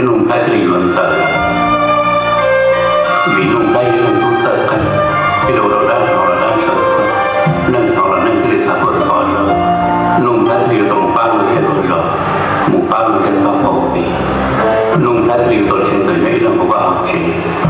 Nuj Nplhaib thiaj li yuav Ntxawm, vim Nuj Nplhaib yog ib leeg tub txawj qeej, thiaj li ua rau dab hnov los dab ntshaw txog, neeg hnov los neeg thiaj li xav tuaj thov zog. Nuj Nplhaib thiaj li yuav tau mus pab luag zej luag zos, mus pab luag tej tog qaum pem. Nuj Nplhaib thiaj li yuav tau tsheej txawm nyob ib leeg hauv vaj hauv tsev.